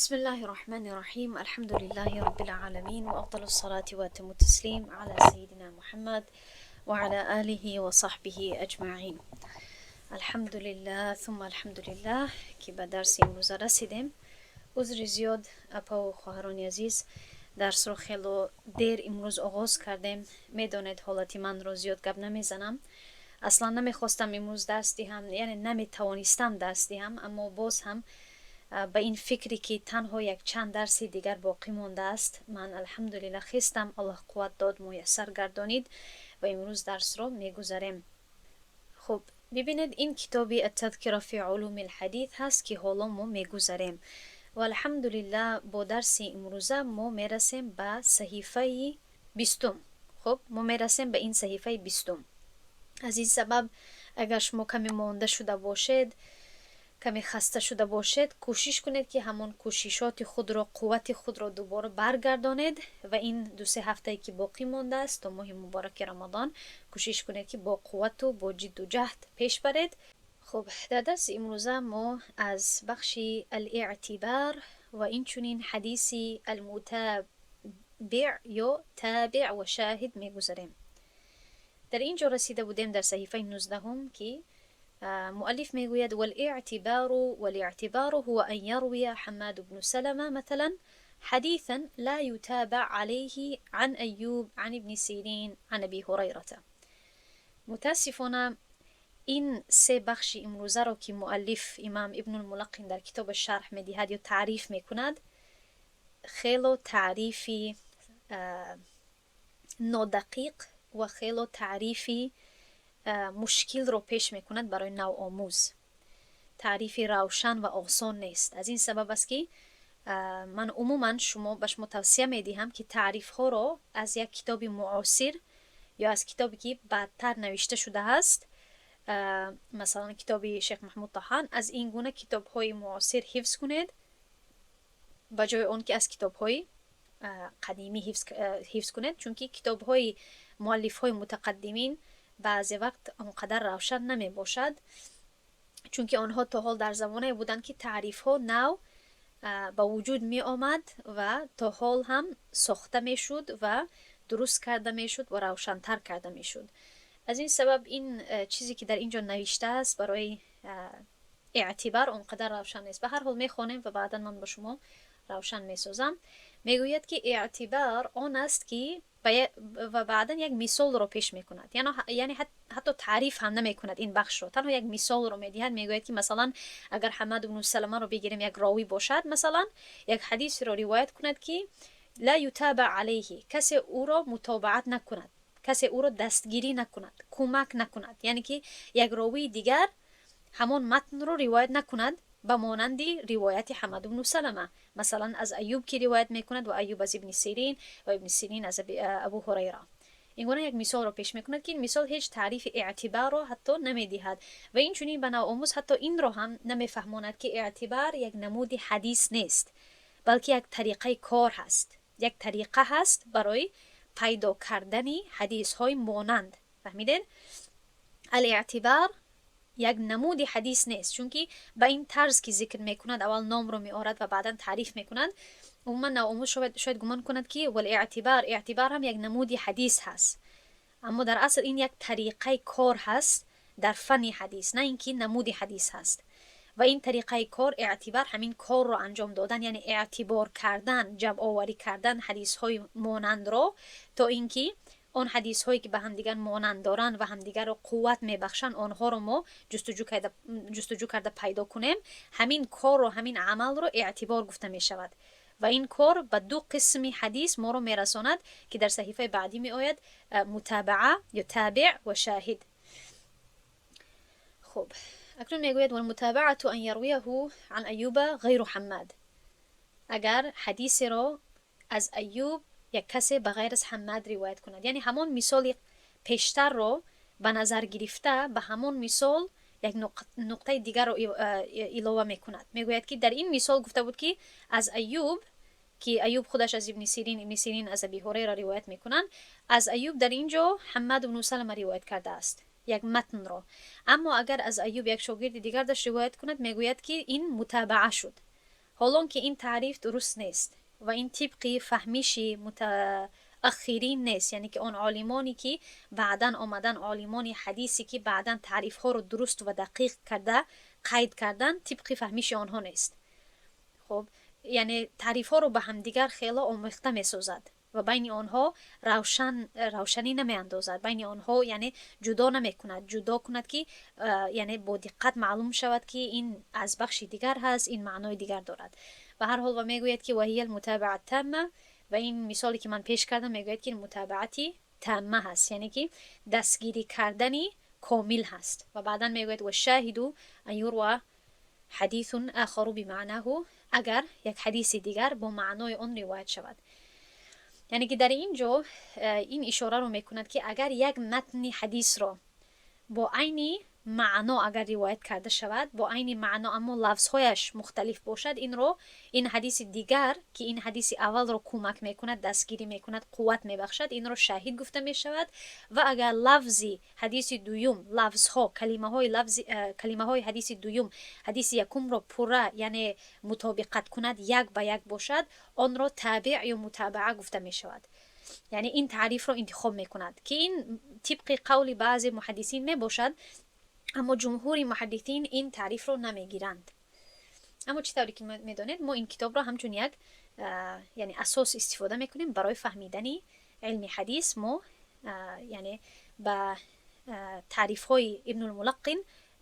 بسم الله الرحمن الرحيم، الحمد لله رب العالمين، وأفضل الصلاة وأتم التسليم على سيدنا محمد وعلى آله وصحبه أجمعين. الحمد لله ثم الحمد لله ки ба дарси имрӯза расидем. Узри зиёд, апаву хоҳарони азиз, дарсро хело дер имрӯз оғоз кардем. Медонед ҳолати манро, зиёд гап намезанам. Аслан намехостам имрӯз дарс диҳам, яъне наметавонистам дарс диҳам, аммо боз ҳам ба ин фикре, ки танҳо якчанд дарси дигар боқӣ мондааст, ман, алҳамдулилла, хестам. Аллоҳ қувват дод, муяссар гардонид ва имрӯз дарсро мегузарем. Хуб, бибинед, ин китоби التذكرة في علوم الحديث ҳаст, ки ҳоло мо мегузарем, ва алҳамдулилла, бо дарси имрӯза мо мерасем ба саҳифаи 20-ум. Хуб, мо мерасем ба ин саҳифаи 20-ум. Аз ин сабаб, агар шумо каме монда шуда бошед, каме хаста шуда бошед, кӯшиш кунед, ки ҳамон кӯшишоти худро, қуввати худро дубора баргардонед ва ин 2-се ҳафтае, ки боқӣ мондааст то моҳи мубораки Рамадон, кӯшиш кунед, ки бо қуввату бо ҷидду ҷаҳд пеш баред. Хуб, дар дарси имрӯза мо аз бахши الإعتبار ва инчунин ҳадиси المتابع ё تابع ва شاهد мегузарем. Дар ин ҷо расида будем, дар саҳифаи 19-ум, ки муаллиф мегӯяд: والاعتبار والاعتبار هو أن يروي حماد بن سلمة مثلا حديثا لا يتابع عليه عن أيوب عن ابن سيرين عن أبي هريرة. Мутаассифона, ин се бахши имрӯзаро, ки муаллиф имам Ибнулмулаққин дар китобаш шарҳ медиҳад ё таъриф мекунад, хело таърифи нодақиқ ва хело таърифи мушкилро пеш мекунад барои навомӯз. Таърифи равшан ва осон нест. Аз ин сабаб аст, ки ман умуман ба шумо тавсия медиҳам, ки таърифҳоро аз як китоби муосир ё аз китобе, ки баъдтар навишта шудааст, масалан, китоби Шех Маҳмуд Таҳан, аз ин гуна китобҳои муосир ҳифз кунед, ба ҷои он ки аз китобҳои қадимӣ ҳифз кунед, чунки китобҳои муаллифҳои мутақаддимин баъзе вақт он қадар равшан намебошад, чунки онҳо то ҳол дар замонае буданд, ки таърифҳо нав ба вуҷуд меомад ва то ҳол ҳам сохта мешуд ва дуруст карда мешуд ва равшантар карда мешуд. Аз ин сабаб ин чизе, ки дар ин ҷо навиштааст барои اعتبار, он қадар равшан нест. Ба ҳар ҳол, мехонем ва баъдан ман ба шумо равшан месозам. Мегӯяд, ки اعتبار он аст, ки, ва баъдан як мисолро пеш мекунад, яъне ҳатто таъриф ҳам намекунад ин бахшро, танҳо як мисолро медиҳад. Мегӯяд, ки масалан, агар Ҳамад бну Саламаро бигирем, як ровӣ бошад, масалан, як ҳадисеро ривоят кунад, ки لا يتابع عليه, касе ӯро мутобаат накунад, касе ӯро дастгирӣ накунад, кӯмак накунад, яъне ки як ровии дигар ҳамон матнро ривоят накунад ба монанди ривояти Ҳамад бну Салама, масалан, аз Аюб, ки ривоят мекунад, ва Аюб аз Ибни Сирин, ва Ибни Сирин аз Абу Ҳурайра. Ин гуна як мисолро пеш мекунад, ки ин мисол ҳеҷ таърифи اعتبار ро ҳатто намедиҳад ва инчунин ба навомӯз ҳатто инро ҳам намефаҳмонад, ки اعتبار як намуди ҳадис нест, балки як тариқаи кор ҳаст, як тариқа ҳаст барои пайдо кардани ҳадисҳои монанд. Фаҳмидед? الاعتبار як намуди ҳадис нест, чунки ба ин тарз, ки зикр мекунад, аввал номро меорад ва баъдан таъриф мекунад, умуман навомӯз шояд гумон кунад, ки والاعتبار اعتبار ҳам як намуди ҳадис ҳаст, аммо дар асл ин як тариқаи кор ҳаст дар фанни ҳадис, на ин ки намуди ҳадис ҳаст. Ва ин тариқаи кор اعتبار, ҳамин корро анҷом додан, яъне эътибор кардан, ҷамъоварӣ кардан ҳадисҳои монандро, то ин ки он ҳадисҳое, ки ба ҳамдигар монанд доранд ва ҳамдигарро қувват мебахшанд, онҳоро мо ҷустуҷӯ карда пайдо кунем. Ҳамин корро, ҳамин амалро اعتبار гуфта мешавад ва ин кор ба ду қисми ҳадис моро мерасонад, ки дар саҳифаи баъдӣ меояд: متابعة ё تابع ва شاهد. Хуб, акнун мегӯяд: والمتابعة أن يرويه عن أيوب غير حماد. Агар ҳадисеро аз Аюб як касе ба ғайр аз Ҳаммад ривоят кунад, яъне ҳамон мисоли пештарро ба назар гирифта, ба ҳамон мисол як нуқтаи дигарро илова мекунад. Мегӯяд, ки дар ин мисол гуфта буд, ки аз Аюб, ки Аюб худаш аз Ибни Сирин, Ибни Сирин аз Аби Ҳурайра ривоят мекунанд. Аз Аюб дар ин ҷо Ҳаммад бну Салама ривоят кардааст як матнро, аммо агар аз Аюб як шогирди дигар дашт ривоят кунад, мегӯяд, ки ин متابعة шуд. Ҳолон ки ин таъриф дуруст нест ва ин тибқи фаҳмиши мутааххирин нест, яъне ки он олимоне ки баъдан омадан, олимони ҳадисе ки баъдан таърифҳоро дуруст ва дақиқ карда қайд кардан, тибқи фаҳмиши онҳо нест. Хуб, яъне таърифҳоро ба ҳамдигар хело омехта месозад ва байни онҳо равшанӣ намеандозад, байни онҳо яъне ҷудо намекунад, ҷудо кунад ки яъне бо диққат маълум шавад, ки ин аз бахши дигар ҳаст, ин маънои дигар дорад. Ба ҳар ҳол, ва мегӯяд ки وهي المتابعة التامة. Ва ин мисоле ки ман пеш кардам, мегӯяд ки мутабаати тамма ҳаст, яъне ки дастгирӣ кардани комил ҳаст. Ва баъдан мегӯяд: والشاهد أن يروى حديث آخر بمعناه, агар як ҳадиси дигар бо маънои он ривоят шавад. Яъне ки дар ин ҷо ин ишораро мекунад, ки агар як матни ҳадисро бо айни маъно агар ривоят карда шавад, бо айни маъно, аммо лафзҳояш мухталиф бошад, инро ин ҳадиси дигар, ки ин ҳадиси аввалро кӯмак мекунад, дастгирӣ мекунад, қувват мебахшад, инро шоҳид гуфта мешавад. Ва агар лафзи ҳадиси дуюм, лафзҳо, калимаҳои лафзи калимаҳои ҳадиси дуюм ҳадиси якумро пурра, яъне мутобиқат кунад, як ба як бошад, онро тобеъ ё мутабаа гуфта мешавад. Яъне ин таърифро интихоб мекунад, ки ин тибқи қавли баъзе муҳаддисин мебошад, аммо ҷумҳури муҳаддисин ин таърифро намегиранд. Аммо чӣ тавре ки медонед, мо ин китобро ҳамчун як яъне асос истифода мекунем барои фаҳмидани илми ҳадис. Мо яъне ба таърифҳои Ибнулмулаққин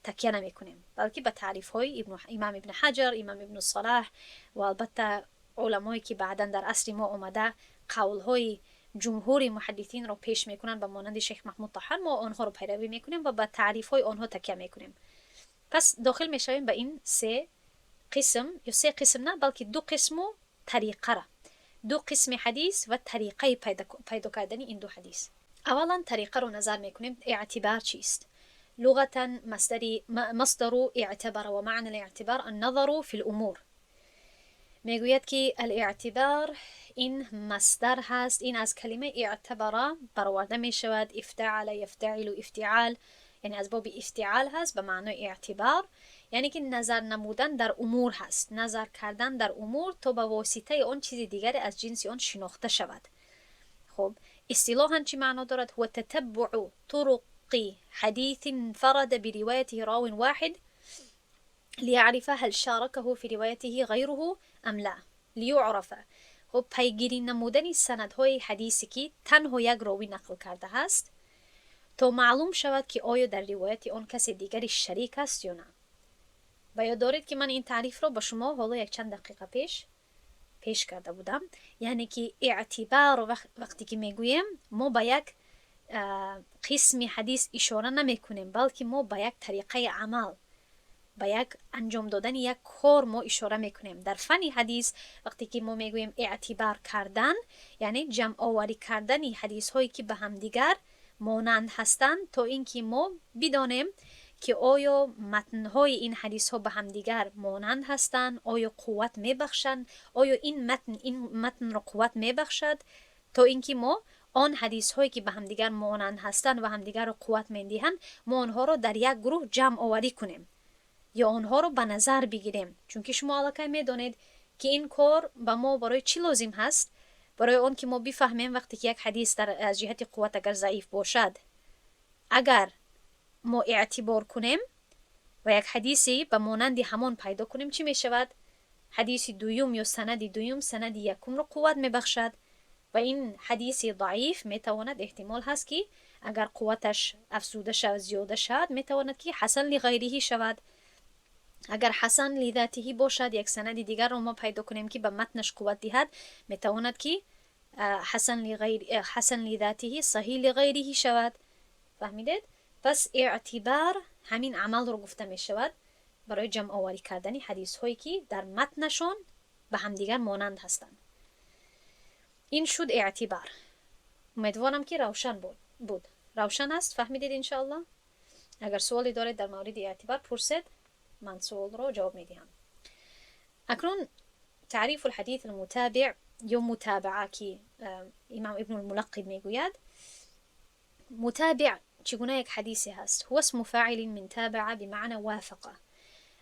такя намекунем, балки ба таърифҳои имам Ибни Ҳаҷар, имам Ибну Салаҳ ва албатта уламое ки баъдан дар асри мо омада, қавлҳои ҷумҳури муҳаддисинро пеш мекунанд, ба монанди шейх Маҳмуд Таҳар, мо онҳоро пайравӣ мекунем ва ба таърифҳои онҳо такя мекунем. Пас дохил мешавем ба ин се қисм, ё се қисм на, балки ду қисму тариқара, ду қисми ҳадис ва тариқаи пайдо кардани ин ду ҳадис. Аввалан тариқаро назар мекунем. Эътибар чист? لغة مصدر اعتبر، ومعنى الاعتبار النظر في الأمور. میگوید که الاعتبار این مصدر هست، این از کلمه اعتبر برآورده می شود، افتعل يفتعل افتعال، یعنی از باب افتعال هست به معنای اعتبار، یعنی که نظر نمودن در امور هست، نظر کردن در امور تا به واسطه آن چیز دیگری از جنس آن شناخته شود. خب، اصطلاحا چی معنا دارد؟ هو تتبع طرق حديث انفرد بروايته راو واحد ليعرف هل شاركه في روايته غيره أم لا، ليعرف. خب، پیگیری نمودن سندهای حدیثی که تنها یک راوی نقل کرده است تا معلوم شود که آیا در روایت آن کس دیگری شریک است یا نه. و یاد دارید که من این تعریف را با شما حالا یک چند دقیقه پیش پیش کرده بودم. یعنی که اعتبار وقتی که میگوییم، ما به یک قسم حدیث اشاره نمیکنیم، بلکه ما به یک طریقه عمل، به یک انجام دادن یک کار ما اشاره میکنیم. در فن حدیث وقتی که ما میگوییم اعتبار کردن، یعنی جمع آوری کردن حدیث هایی که به همدیگر مانند هستند تا اینکه ما بدانیم که آیا متنهای این حدیث ها به همدیگر مانند هستند، آیا قوت میبخشند، آیا این متن این متن را قوت میبخشد، تا اینکه ما آن حدیث هایی که به همدیگر مانند هستند و همدیگر را قوت میدهند، ما آنها را در یک گروه جمع آوری کنیم یا آنها رو به نظر بگیریم. چون که شما аллакай медонед ки ин кор ба мо барои чӣ лозим ҳаст: барои он ки мо бифаҳмем, вақте ки як ҳадис дар аз ҷиҳати қувват агар заиф бошад, агар мо эътибор кунем ва як ҳадисе ба монанди ҳамон пайдо кунем, чӣ мешавад? Ҳадиси дуюм ё санади дуюм санади якумро қувват мебахшад ва ин ҳадиси заиф метавонад, эҳтимол ҳаст ки агар қувваташ афзуда шавад, зиёда шавад, метавонад ки حسن لغيره шавад. Агар حسن لذاته бошад, як санади дигарро мо пайдо кунем, ки ба матнаш қувват диҳад, метавонад ки حسن لذاته صحيح لغيره шавад. Фаҳмидед? Пас эътибар ҳамин амалро гуфта мешавад барои ҷамъоварӣ кардани ҳадисҳое, ки дар матнашон ба ҳамдигар монанд ҳастанд. Ин шуд эътибар. Умедворам, ки равшан буд. Равшан аст, фаҳмидед, иншоаллоҳ. Агар суоле доред дар мавриди эътибар, пурсед, ман суолро ҷавоб медиҳам. Акнун تعريف الحديث المتابع ё мутабаа, ки имам Ибнулмулаққин мегӯяд, متابع چگونه یک حدیثی هست؟ هو اسم فاعل من تابع بمعنى وافق.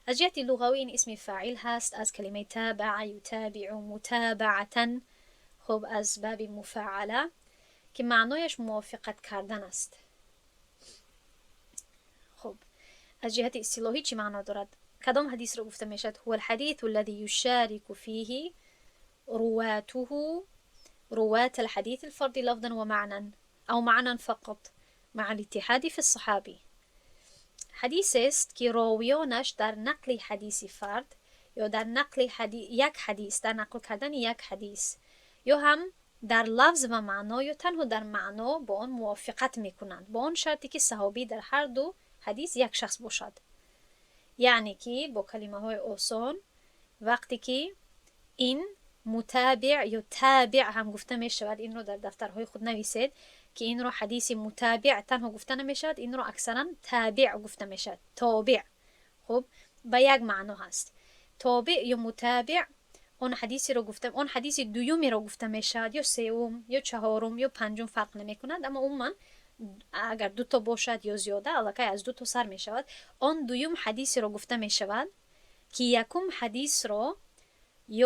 Аз ҷиҳати луғавӣ ин исми фаъил ҳаст аз калимаи табаа ютабиу мутабаатан, хуб, аз баби муфаъала, ки маънояш мувофиқат кардан аст. Хуб, аз ҷиҳати истилоҳӣ чӣ маъно дорад? Кадом ҳадисро гуфта мешавад? هو الحديث الذي يشارك فيه رواته رواة الحديث الفرد لفظا ومعنى أو معنى فقط مع الاتحاد في الصحابي. Ҳадисест, ки ровиёнаш дар нақли ҳадиси фард ё дар нақли як ҳадис, дар нақл кардани як ҳадис, ё ҳам дар лафз ва маъно, ё танҳо дар маъно бо он мувофиқат мекунанд, бо он шарте ки саҳобӣ дар ҳар ду ҳадис як шахс бошад. Яъне ки бо калимаҳои осон, вақте ки ин мутабиъ ё табиъ ҳам гуфта мешавад, инро дар дафтарҳои худ нависед, ки инро ҳадиси мутабиъ танҳо гуфта намешавад, инро аксаран табиъ гуфта мешавад, тобиъ. Хуб, ба як маъно ҳаст. Тобиъ ё мутабиъ он ҳадисеро гуфта, он ҳадиси дуюмеро гуфта мешавад, ё сеюм, ё чаҳорум, ё панҷум, фарқ намекунад, аммо умуман агар дуто бошад ё зиёда, аллакай аз дуто сар мешавад, он дуюм ҳадисеро гуфта мешавад, ки якум ҳадисро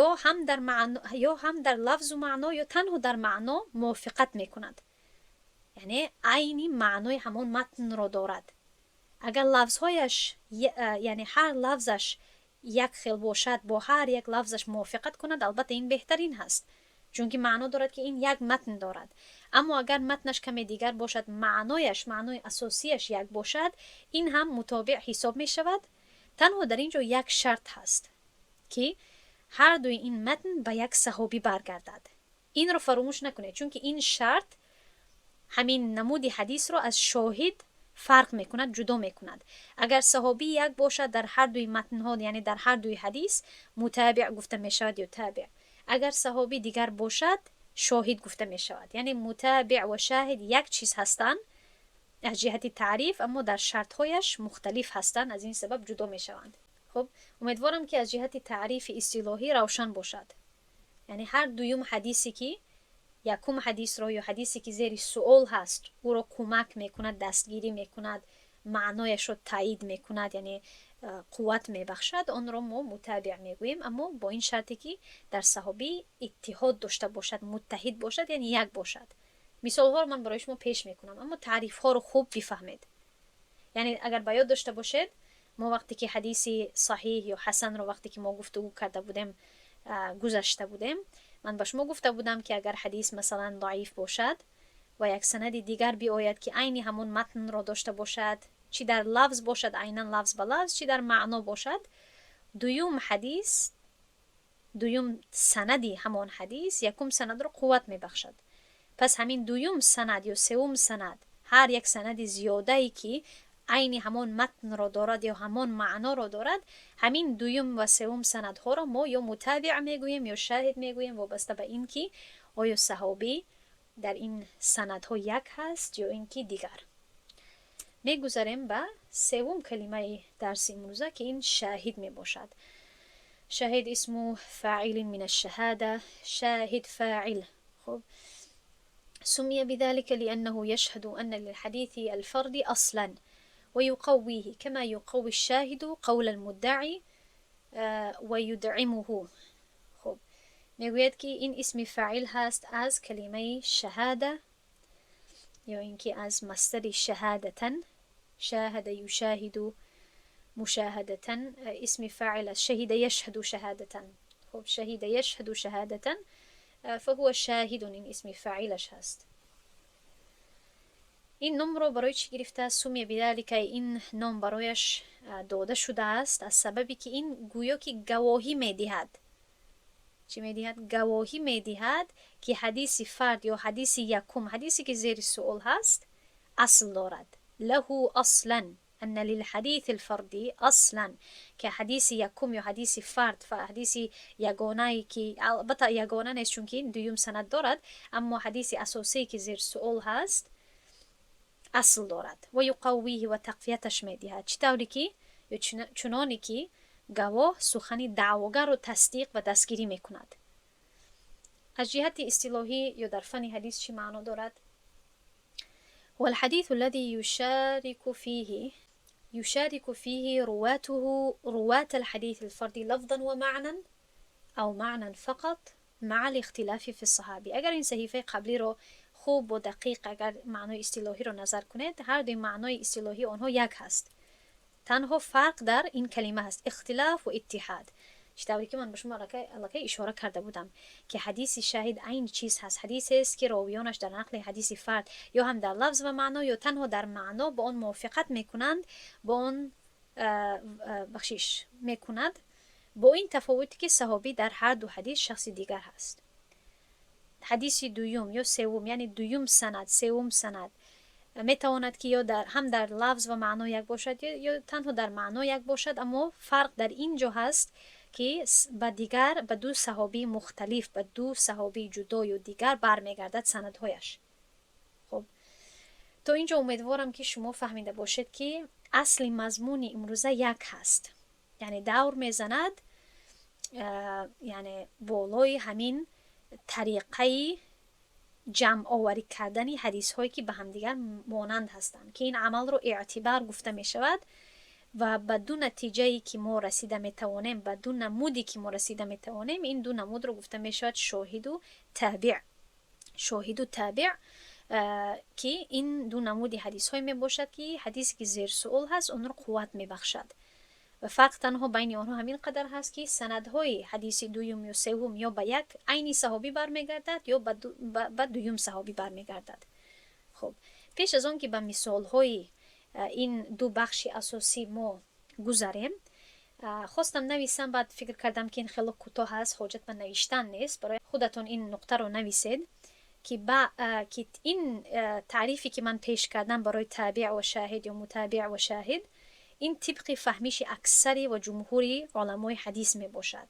ё ҳам дар маъно, ё ҳам дар лафзу маъно, ё танҳо дар маъно мувофиқат мекунад, яъне айни маънои ҳамон матнро дорад. Агар лафзҳояш, яъне ҳар лафзаш як хел бошад, бо ҳар як лафзаш мувофиқат кунад, албатта ин беҳтарин ҳаст, чунки маъно дорад, ки ин як матн дорад. Аммо агар матнаш каме дигар бошад, маънояш, маънои асосияш як бошад, ин ҳам мутобиъ ҳисоб мешавад. Танҳо дар ин ҷо як шарт ҳаст, ки ҳар дуи ин матн ба як саҳобӣ баргардад. Инро фаромӯш накунед, чунки ин шарт ҳамин намуди ҳадисро аз шоҳид фарқ мекунад, ҷудо мекунад. Агар саҳобӣ як бошад дар ҳар дуи матнҳо, яъне дар ҳар дуи ҳадис, мутабиъ гуфта мешавад ё табиъ. Агар саҳобӣ дигар бошад, шоҳид гуфта мешавад. Яъне мутабиъ ва шоҳид як чиз ҳастанд аз ҷиҳати таъриф, аммо дар шартҳояш мухталиф ҳастанд, аз ин сабаб ҷудо мешаванд. Хуб, умедворам, ки аз ҷиҳати таърифи истилоҳӣ равшан бошад. Яъне ҳар дуюм ҳадисе, ки якум ҳадисро ё ҳадисе, ки зери суол ҳаст, ӯро кӯмак мекунад, дастгирӣ мекунад, маънояшро таъид мекунад, яъне қувват мебахшад, онро мо мутабиъ мегӯем, аммо бо ин шарте, ки дар саҳобӣ иттиҳод дошта бошад, муттаҳид бошад, яъне як бошад. Мисолҳоро ман барои шумо пеш мекунам, аммо таърифҳоро хуб бифаҳмед. Яъне агар ба ёд дошта бошед, мо вақте ки ҳадиси саҳиҳ ё ҳасанро вақте ки мо гуфтугӯ карда будем, гузашта будем, ман ба шумо гуфта будам, ки агар ҳадис масалан заиф бошад ва як санади дигар биояд, ки айни ҳамон матнро дошта бошад, чӣ дар лафз бошад, айнан лафз ба лафз, чӣ дар маъно бошад, дуюм ҳадис, дуюм санади ҳамон ҳадис якум санадро қувват мебахшад. Пас ҳамин дуюм санад ё сеюм санад, ҳар як санади зиёдае, ки айни ҳамон матнро дорад ё ҳамон маъноро дорад, ҳамин дуюм ва сеюм санадҳоро мо ё мутабиъ мегӯем, ё шаҳид мегӯем, вобаста ба ин ки оё саҳобӣ дар ин санадҳо як ҳаст ё ин ки дигар. Мегузарем ба севум калимаи дарси имрӯза, ки ин шаҳид мебошад. شاهد اسم فاعل من الشهادة، شاهد فاعل. خب، سمي بذلك لأنه يشهد أن للحديث الفرد أصلا ويقويه، كما يقوي الشاهد قول المدعي ويدعمه. خب، میگوید که این اسم فاعل هست از کلمه شهادة یا اینکه از مصدر شهادة، شاهد يشاهد مشاهدة، اسم فاعل شهد يشهد شهادة. خب، شهد يشهد شهادة فهو شاهد. این اسم فاعلش هست. این نام رو برای چی گرفته؟ سمي بذلك، این نام برایش داده شده است از سببی که این گویا که گواهی میدهد. چی میدهد؟ گواهی میدهد که حدیث فرد یا حدیث یکم، حدیثی که زیر سوال هست، اصل دارد. له اصلا، ان للحديث الفردي اصلا، که حدیث یکم یا حدیث فرد و حدیث یگانه، که البته یگانه نیست، چون که دویم سند دارد، اما حدیث اساسی که زیر سوال هست اصل دارد. ويقويه، و تقویتش میدهد، چطوری که یا چنانی که گواه سخن دعواگر رو تصدیق و دستگیری میکند. از جهت اصطلاحی یا در فن حدیث چی معنا دارد؟ هو الحديث الذي يشارك فيه يشارك فيه رواته رواة الحديث الفردي لفظا ومعنى أو معنى فقط مع الاختلاف في الصحابي. اگر این صحیفه قبلی رو خوب و دقیق اگر معنای اصطلاحی رو نظر کنید، هر دوی معنای اصطلاحی آنها یک هست، تنها فرق در این کلمه هست، اختلاف و اتحاد. چه طوری که من به شما الکی اشاره کرده بودم که حدیث شاهد عین چیز هست، حدیث است که راویانش در نقل حدیث فرد یا هم در لفظ و معنا یا تنها در معنا با آن موافقت میکنند، با آن بخشش میکند، با این تفاوتی که صحابی در هر دو حدیث شخص دیگر هست. حدیث دوم یا سوم، یعنی دوم سند، سوم سند میتواند که یا در هم در لفظ و معنا یک باشد یا تنها در معنا یک باشد، اما فرق در اینجا هست که به دیگر به دو صحابی مختلف، به دو صحابی جدا یا دیگر برمیگردد سندهایش. خب، تا اینجا امیدوارم که شما فهمیده باشید که اصل مضمون امروزه یک هست، یعنی دور میزند، یعنی بالای همین طریقه جمع آوری کردن حدیث هایی که به همدیگر مانند هستند که این عمل رو اعتبار گفته می شود و به دو نتیجه که ما رسیده می توانیم، به دو نمودی که ما رسیده می توانیم، این دو نمود رو گفته می شود شاهد و تابع. شاهد و تابع که این دو نمودی حدیث های می باشد که حدیثی که زیر سؤال هست اون رو قوت می بخشد و فرق تنها بین آنها همین قدر هست که سندهای حدیث دوم یا سوم یا به یک عینی صحابی برمیگردد یا به دوم صحابی برمیگردد. خب، پیش از آن که به مثال های این دو بخش اساسی ما گذریم، خواستم نویسم، بعد فکر کردم که این خیلی کوتاه هست، حاجت به نوشتن نیست. برای خودتون این نقطه رو نویسید که این تعریفی که من پیش کردم برای تابع و شاهد یا متابع و شاهد، این طبق فهمیش اکثری و جمهوری علمای حدیث می باشد.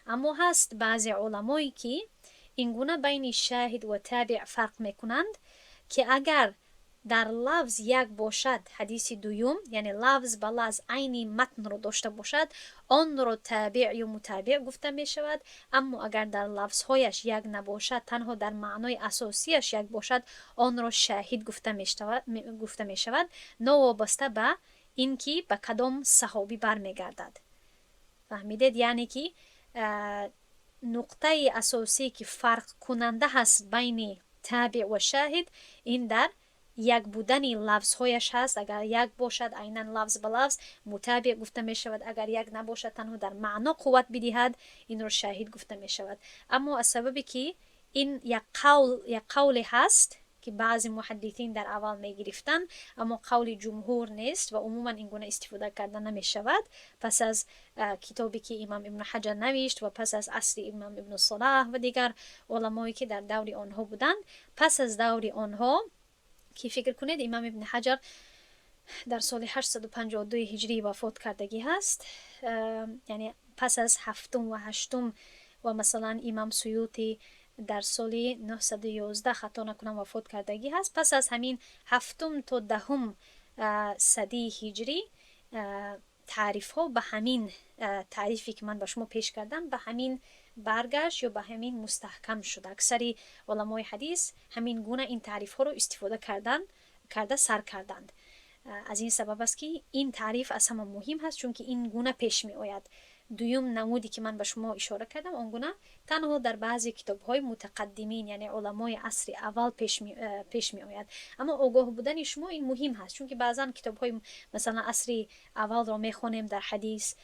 اما هست بعضی علمایی که اینگونه بین شاهد و تابع فرق میکنند که اگر در لفظ یک باشد حدیث دوم، یعنی لفظ به لفظ عینی متن رو داشته باشد، آن رو تابع یا متابع گفته می شود. اما اگر در لفظ هایش یک نباشد، تنها در معنای اساسیش یک باشد، آن را شاهد گفته می شود، نوابسته به اینکه به کدام صحابی برمیگردد. فهمیدید؟ یعنی که نقطه اساسی که فرق کننده هست بین تابع و شاهد، این در یک بودن لفظ هایش هست. اگر یک باشد عینا لفظ به لفظ، متابع گفته می شود. اگر یک نباشد، تنها در معنا قوت بدهد، این رو شاهد گفته می شود. اما از سببی که این یک قول هست که بعضی محدثین در اول می گرفتن، اما قول جمهور نیست و عموما این گونه استفاده کرده نمی شود. پس از کتابی که امام ابن حجر نوشت و پس از عصر امام ابن صلاح و دیگر علمایی که در دور آنها بودند، پس از دور آنها که فکر کنید امام ابن حجر در سال 852 هجری وفات کردگی هست، یعنی پس از هفتم و هشتم، و مثلا امام سیوطی در سال 911 خطا نکنم وفات کردگی هست. پس از همین هفتم تا دهم سدی هجری تعریف ها به همین تعریفی که من به شما پیش کردم به همین برگشت یا به همین مستحکم شد. اکثری علمای حدیث همین گونه این تعریف ها رو استفاده کردن کرده سر کردند. از این سبب است که این تعریف از همه مهم هست، چون که این گونه پیش می آید. دوم نمودی که من به شما اشاره کردم، آنگونه تنها در بعضی کتاب های متقدمین، یعنی علمای عصر اول پیش می آید. اما آگاه بودن شما این مهم هست، چون که بعضا کتاب های مثلا عصر اول را میخوانیم در حدیث،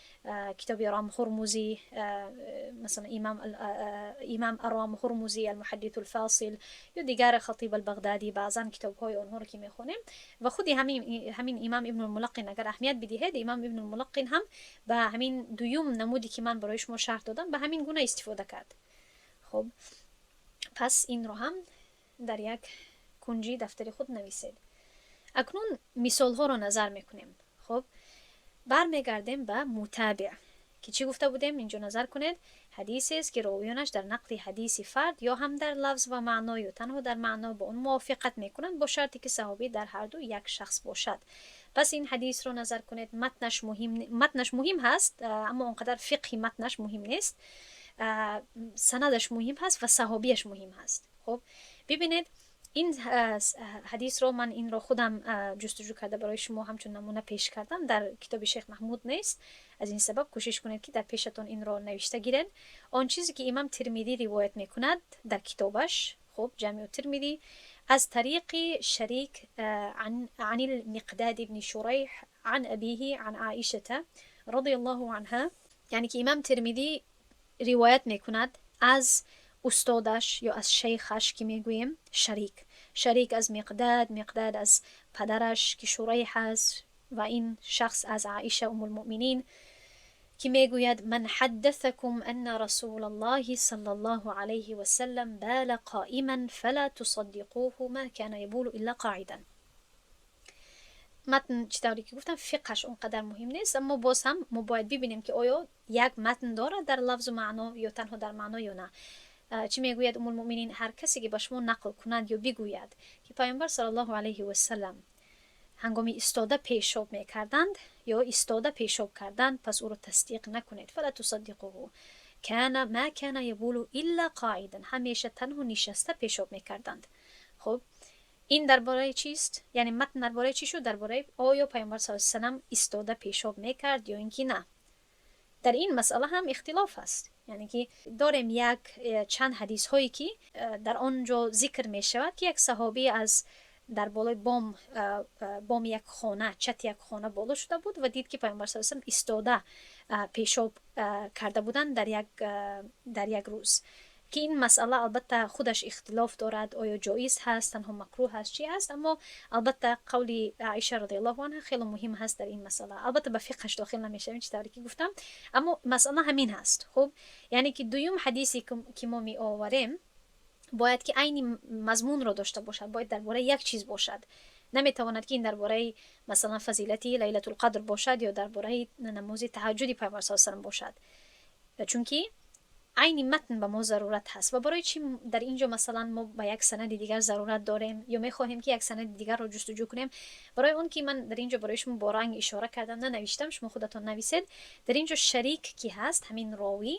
کتاب رام هرمزی مثلا، امام رام هرمزی المحدث الفاصل یا دیگر خطیب البغدادی، بعضا کتاب های آنها رو که میخوانیم و خودی همین امام ابن الملقن، اگر اهمیت بدهید، امام ابن الملقن هم به همین دوم نمودی که من برای شما شرح دادم به همین گونه استفاده کرد. خب، پس این رو هم در یک کنجی دفتر خود نویسید. اکنون مثال ها رو نظر میکنیم. خب، برمیگردیم به متابع که چی گفته بودیم. اینجا نظر کنید، حدیثی است که راویانش در نقل حدیث فرد یا هم در لفظ و معنا یا تنها در معنا با اون موافقت میکنند، با شرطی که صحابی در هر دو یک شخص باشد. پس این حدیث رو نظر کنید. متنش مهم هست، اما اونقدر فقهی متنش مهم نیست. سندش مهم هست و صحابیش مهم هست. خب، ببینید، این Ин ҳадисро ман инро худам ҷустуҷӯ карда, барои шумо ҳамчун намуна пеш кардам. Дар китоби Шейх Маҳмуд нест. Аз ин сабаб кӯшиш кунед, ки дар пешатон инро навишта гиред. Он чизе ки имам Тирмидӣ ривоят мекунад дар китобаш, хуб, Ҷамиу Тирмидӣ, аз тариқи Шарик عن المقداد بن شريح عن أبيه عن عائشة رضي الله عنها. Яъне ки имам Тирмидӣ ривоят мекунад аз устодаш ё аз шейхаш, ки мегӯем Шарик, Шарик аз Миқдад, Миқдад аз падараш, ки Шурайҳ аст, ва ин шахс аз Аиша Умулмуъминин, ки мегӯяд: «من حدثكم أن رسول الله صلى الله عليه وسلم بال قائما فلا تصدقوه، ما كان يبول إلا قاعدا». Матн, чӣ тавре ки гуфтам, фиқҳаш он қадар муҳим нест, аммо боз ҳам мо бояд бибинем, ки оё як матн дорад дар лафзу маъно ё танҳо дар маъно ё на. Чӣ мегӯяд Умулмуъминин? Ҳар касе ки ба шумо нақл кунад ё бигӯяд, ки Паёмбар саллаллоҳу алайҳи васалам ҳангоми истода пешоб мекарданд ё истода пешоб карданд, пас ӯро тасдиқ накунед. فلا تصدقوه، كان ما كان يبول إلا قاعدا. Ҳамеша танҳо нишаста пешоб мекарданд. Хуб, ин дар бораи чист? Яъне матн дар бораи чӣ шуд? Дар бораи оё Паёмбар с салам истода пешоб мекард ё ин ки на. Дар ин масъала ҳам ихтилоф аст. Яъне ки дорем як чанд ҳадисҳое, ки дар он ҷо зикр мешавад, ки як саҳобӣ аз дар болои боми як хона, чати як хона боло шуда буд ва дид, ки Паёмбар с салам истода пешоб карда буданд дар як рӯз, ки ин масъала албатта худаш ихтилоф дорад: оё ҷоиз ҳаст, танҳо макрӯҳ ҳаст, чӣ ҳаст. Аммо албатта қавли Аиша радиаллоҳу анҳа хеле муҳим ҳаст дар ин масъала. Албатта, ба фиқҳаш дохил намешавем, чӣ тавре ки гуфтам, аммо масъала ҳамин ҳаст. Хуб, яъне ки дуюм ҳадисе ки мо меоварем, бояд ки айни мазмунро дошта бошад, бояд дар бораи як чиз бошад. Наметавонад, ки ин дар бораи, масалан, фазилати Лайлатулқадр бошад ё дар бораи намози таҳаҷҷуди Пайғамбар с салам бошад, чунки айни матн ба мо зарурат ҳаст. Ва барои чӣ дар ин ҷо, масалан, мо ба як санади дигар зарурат дорем ё мехоҳем, ки як санади дигарро ҷустуҷӯ кунем? Барои он ки ман дар ин ҷо барои шумо бо ранг ишора кардам, нанавиштам, шумо худатон нависед. Дар ин ҷо Шарик ки ҳаст, ҳамин ровӣ,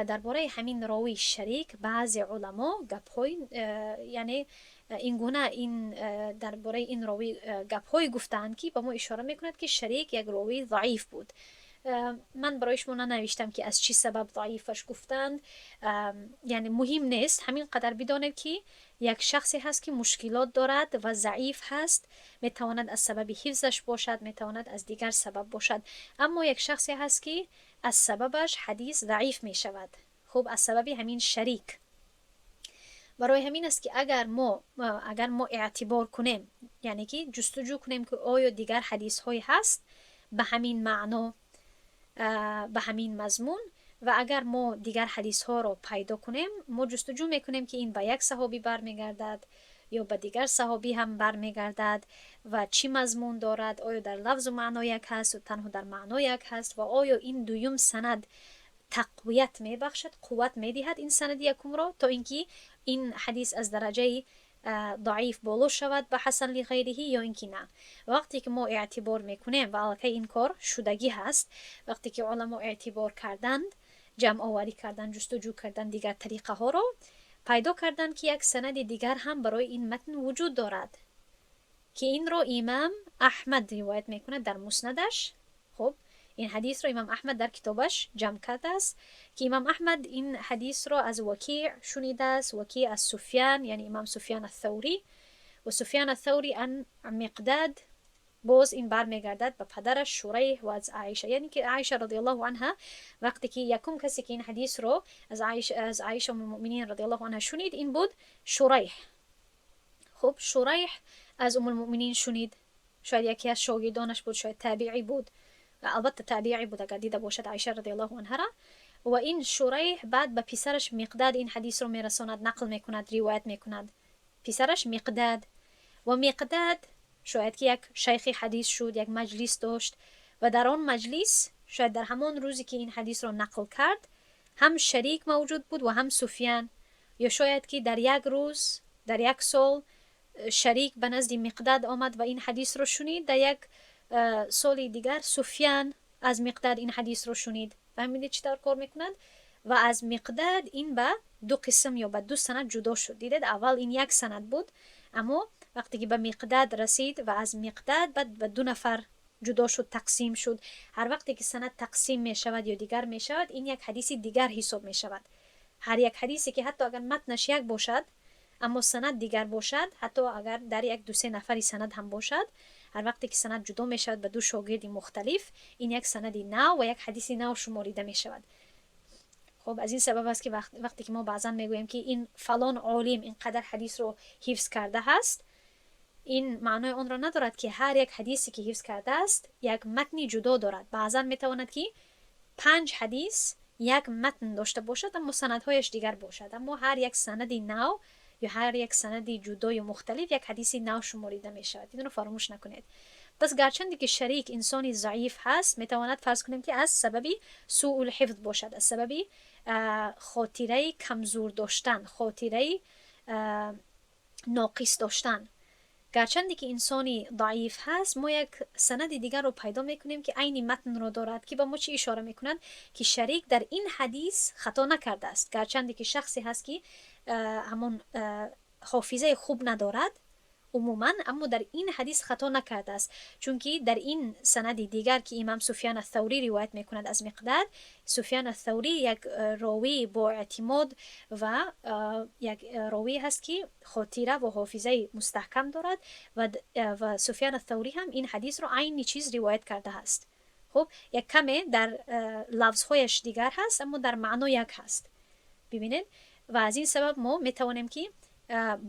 дар бораи ҳамин ровии Шарик баъзе уламо гапҳои, яъне ин гуна ин дар бораи ин ровӣ гапҳое гуфтаанд, ки ба мо ишора мекунад, ки Шарик як ровии заиф буд. Ман барои шумо нанавиштам, ки аз чӣ сабаб заифаш гуфтанд, яъне муҳим нест. Ҳамин қадар бидонед, ки як шахсе ҳаст, ки мушкилот дорад ва заиф ҳаст. Метавонад аз сабаби ҳифзаш бошад, метавонад аз дигар сабаб бошад, аммо як шахсе ҳаст, ки аз сабабаш ҳадис заиф мешавад. Хуб, аз сабаби ҳамин Шарик. Барои ҳамин аст, ки агар мо эътибор кунем, яъне ки ҷустуҷӯ кунем, ки оё дигар ҳадисҳое ҳаст ба ҳамин маъно, ба ҳамин мазмун, ва агар мо дигар ҳадисҳоро пайдо кунем, мо ҷустуҷӯ мекунем, ки ин ба як саҳобӣ бармегардад ё ба дигар саҳобӣ ҳам бармегардад ва чӣ мазмун дорад, оё дар лафзу маъно як ҳаст ё танҳо дар маъно як ҳаст ва оё ин дуюм санад тақвият мебахшад, қувват медиҳад ин санади якумро, то ин ки ин ҳадис аз дараҷаи ضعیف боло шавад ба حسن لغيره ё ин ки на. Вақте ки мо эътибор мекунем, ва аллакай ин кор шудагӣ ҳаст, вақте ки уламо эътибор карданд, ҷамъоварӣ карданд, ҷустуҷӯ карданд, дигар тариқаҳоро пайдо карданд, ки як санади дигар ҳам барои ин матн вуҷуд дорад, ки инро имам Аҳмад ривоят мекунад дар Муснадаш. Хуб, ин ҳадисро имам Аҳмад дар китобаш ҷамъ кардааст, ки имам Аҳмад ин ҳадисро аз Вакиъ шунидааст, Вакиъ аз Суфян, яъне имам Суфян Аттаврӣ, ва Суфян Аттаврӣ ан Миқдад. Боз ин бармегардад ба падараш Шурайҳ ва аз Аиша. Яъне ки Аиша радиаллоҳу анҳа, вақте ки якум касе ки ин ҳадисро аз Аиша умулмуъминин радиаллоҳу анҳа шунид, ин буд Шурайҳ. Хуб, Шурайҳ аз Умулмуъминин шунид. Шояд яке аз шогирдонаш буд, шояд табиӣ буд, албатта табиӣ буд, агар дида бошад Аиша радиаллоҳу анҳара. Ва ин Шурайҳ баъд ба писараш Миқдад ин ҳадисро мерасонад, нақл мекунад, ривоят мекунад писараш Миқдад. Ва Миқдад шояд ки як шайхи ҳадис шуд, як маҷлис дошт ва дар он маҷлис, шояд дар ҳамон рӯзе ки ин ҳадисро нақл кард, ҳам Шарик мавҷуд буд ва ҳам Суфян. Ё шояд ки дар як рӯз, дар як сол Шарик ба назди Миқдад омад ва ин ҳадисро шунид, дар як соли дигар Суфян аз Миқдад ин ҳадисро шунид. Фаҳмидед, чӣ тавр кор мекунад? Ва аз Миқдад ин ба ду қисм ё ба ду санад ҷудо шуд. Дидед, аввал ин як санад буд, аммо вақте ки ба Миқдад расид ва аз Миқдад баъд ба ду нафар ҷудо шуд, тақсим шуд. Ҳар вақте ки санад тақсим мешавад ё дигар мешавад, ин як ҳадиси дигар ҳисоб мешавад. Ҳар як ҳадисе ки ҳатто агар матнаш як бошад, аммо санад дигар бошад, ҳатто агар дар як ду се нафари санад ҳам бошад, ҳар вақте ки санад ҷудо мешавад ба ду шогирди мухталиф, ин як санади нав ва як ҳадиси нав шуморида мешавад. Хуб, аз ин сабаб аст, ки вақте ки мо баъзан мегӯем, ки ин фалон олим ин қадар ҳадисро ҳифз кардааст, ин маънои онро надорад, ки ҳар як ҳадисе ки ҳифз кардааст, як матни ҷудо дорад. Баъзан метавонад, ки панҷ ҳадис як матн дошта бошад, аммо санадҳояш дигар бошад. Аммо ҳар як санади нав ё ҳар як санади ҷудо ё мухталиф як ҳадиси нав шуморида мешавад. Инро фаромӯш накунед. Пас гарчанде ки Шарик инсони заиф ҳаст, метавонад, фарз кунем, ки аз сабаби سوء الحفظ бошад, аз сабаби хотираи камзур доштан, хотираи ноқис доштан. Гарчанде ки инсони даиф ҳаст, мо як санади дигарро пайдо мекунем, ки айни матнро дорад, ки ба мо чӣ ишора мекунад? Ки Шарик дар ин ҳадис хато накардааст. Гарчанде ки шахсе ҳаст, ки ҳамон ҳофизаи хуб надорад умуман, аммо дар ин ҳадис хато накардааст, чунки дар ин санади дигар, ки имам Суфян Аттаврӣ ривоят мекунад аз Миқдад, Суфян Аттаврӣ як ровии боэътимод ва як ровӣ ҳаст, ки хотира ва ҳофизаи мустаҳкам дорад, ва Суфян Аттаврӣ ҳам ин ҳадисро айни чиз ривоят кардааст. Хуб, як каме дар лафзҳояш дигар ҳаст, аммо дар маъно як ҳаст. Бибинед, ва аз ин сабаб мо метавонем, ки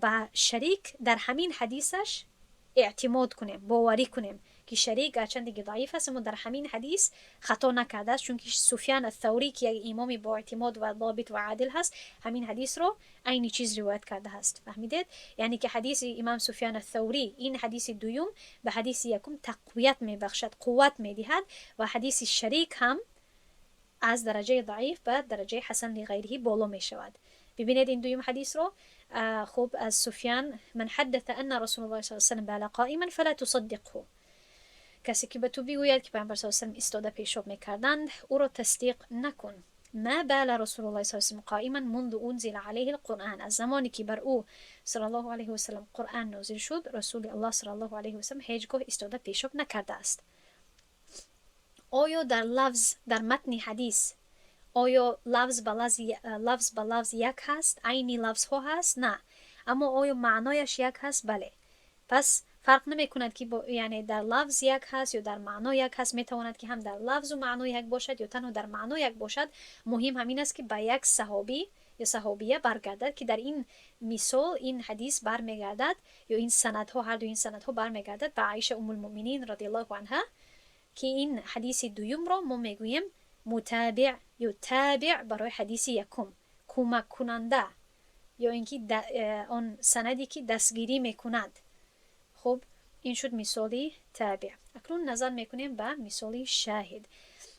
ба Шарик дар ҳамин ҳадисаш эътимод кунем, боварӣ кунем, ки Шарик гарчанде ки даиф аст, аммо дар ҳамин ҳадис хато накардааст, чунки Суфян Аттаврӣ, ки як имоми боэътимод ва добит ва одил ҳаст, ҳамин ҳадисро айни чиз ривоят кардааст. Фаҳмидед? Яъне ки ҳадиси имам Суфян Аттаврӣ, ин ҳадиси дуюм, ба ҳадиси якум тақвият мебахшад, қувват медиҳад ва ҳадиси Шарик ҳам аз дараҷаи даиф ба дараҷаи حسن لغيره боло мешавад. Бибинед ин дуюм ҳадисро. Хуб, аз Суфян: من حدث أن رسول الله صلى الله عليه وسلم بال قائما فلا تصدقه. Касе ки ба ту бигӯяд, ки Пайғамбар صلى الله عليه وسلم истода пешоб мекарданд, ӯро тасдиқ накун. ما بال رسول الله صلى الله عليه وسلم قائما منذ أنزل عليه القرآن. Аз замоне ки бар ӯ صلى الله عليه وسلم Қуръан нозил шуд, Расули Аллоҳ صلى الله عليه وسلم ҳеҷ гоҳ истода пешоб накардааст. Оё дар лафз, дар матни ҳадис, оё лафз ба лафз як ҳаст, айни лафзҳо ҳаст? На. Аммо оё маънояш як ҳаст? Бале. Пас фарқ намекунад, ки яъне дар лафз як ҳаст ё дар маъно як ҳаст. Метавонад, ки ҳам дар лафзу маъно як бошад ё танҳо дар маъно як бошад. Муҳим ҳамин аст, ки ба як саҳобӣ ё саҳобия баргардад, ки дар ин мисол ин ҳадис бармегардад ё ин санадҳо, ҳарду ин санадҳо бармегардад ба Аиша Уммулмуъминин رضي الله عنها, ки ин ҳадиси дуюмро мо мегӯем متابع ё تابع барои ҳадиси якум, кӯмаккунанда ё ин ки он санаде ки дастгирӣ мекунад. Хуб, ин шуд мисоли تابع. Акнун назар мекунем ба мисоли شاهد.